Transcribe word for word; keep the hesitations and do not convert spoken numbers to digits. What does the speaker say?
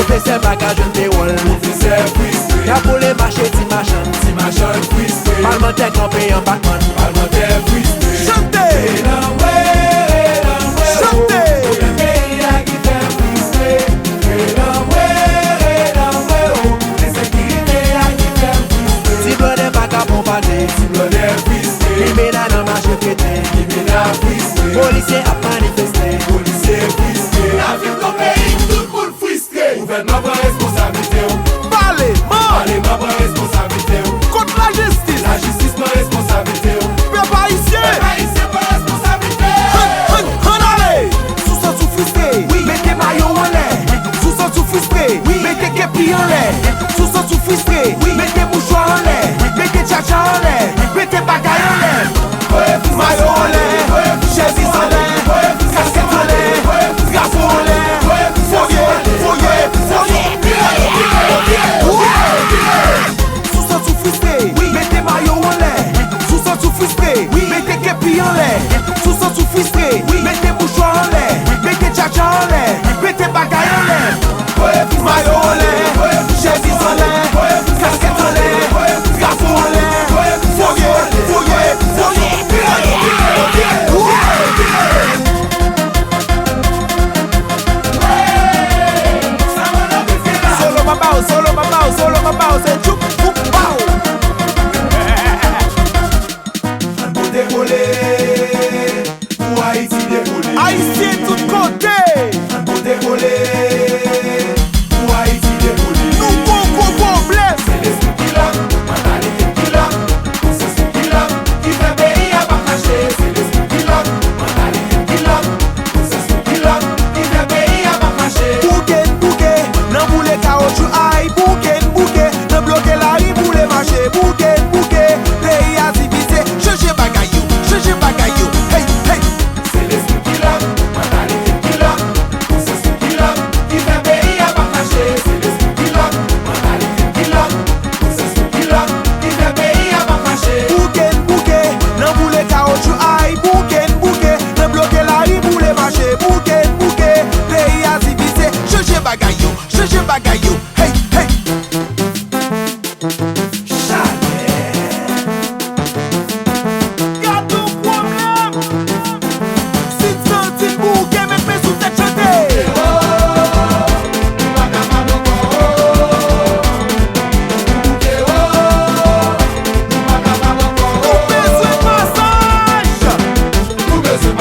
Pwofesè pa ka jwenn pewòl. Pwofesè fristre. Y ap boule mache ti machann. Ti machann fristre. Palmantè kanpe an Batman. Palmantè fristre. Chante! Rele anmwe, rele anmwe, o. Chante! Pwoblèm peyi a ki fè m fristre. Rele anmwe, rele anmwe, o. Ensekirite a ki fè m fristre. Ti blòdè pa ka pran pate. Ti blòdè fristre. Limena nan mache fete. Limena fristre. Polisye ap manifeste. Polisye fristre. Lavil nan peyi m, tout moun fristre. Gouvènman pran responsablite w. Paleman! Paleman pran responsablite w. Kot lajistis? Lajistis pran responsablite w. Pèp ayisyen! Pèp ayisyen pran responsablite w. Ann, ann, ann ale! Si w santi w fristre, wi, mete mayo w anlè. Si w santi w fristre, wi, mete kepi anlè. Si w santi w fristre, wi, mete mouchwa anlè. Mete tchatcha anlè. Mete bagay anlè. Mayo anlè, chemiz anlè, kaskèt anlè, drapo anlè, voye, voye, voye. Si w santi w fristre, wi, mete mayo w anlè. Si w santi w fristre, wi, mete kepi anlè. Si w santi w fristre, wi, mete mouchwa anlè, mete tchatcha anlè, mete bagay anlè. Mayo anlè, chemiz anlè, kaskèt anlè, drapo anlè, voye, voye, voye. Solo pa ba w, solo pa ba w, solo pa ba w, se tchoup, tchoup, pa w. Ann pote kole pou Ayiti devole. Ayisyen tout kote. Ann pote kole pou Ayiti devole. Nou gon gwo pwoblèm. Se lespri ki lòk, mantalite ki lòk, konsyans nou ki lòk, ki fè peyi a p ap mache. Se lespri ki lòk, mantalite ki lòk, konsyans nou ki lòk, ki fè peyi a p ap mache. Bouke n bouke, nan boule kawotchou ay. Bouke n bouke, nan bloke lari, boule mache. Bouke n bouke, peyi a divize. Chanje bagay yo, chanje bagay yo. Hey, hey. Se lespri ki lòk, mantalite ki lòk, konsyans nou ki lòk, ki fè peyi a p ap mache. Se lespri ki lòk, mantalite ki lòk, konsyans nou ki lòk, ki fè peyi a p ap mache. Bouke n bouke, nan boule kawotchou ay. Bouke n bouke, nan bloke lari, boule mache. Bouke n bouke, peyi a divize. Chanje bagay yo, chanje bagay yo. Hey, hey. Chalè. Gad yon pwoblèm! Si n santi n bouke, met men sou tèt, chante! Nou bezwen pasaj! Nou bezwen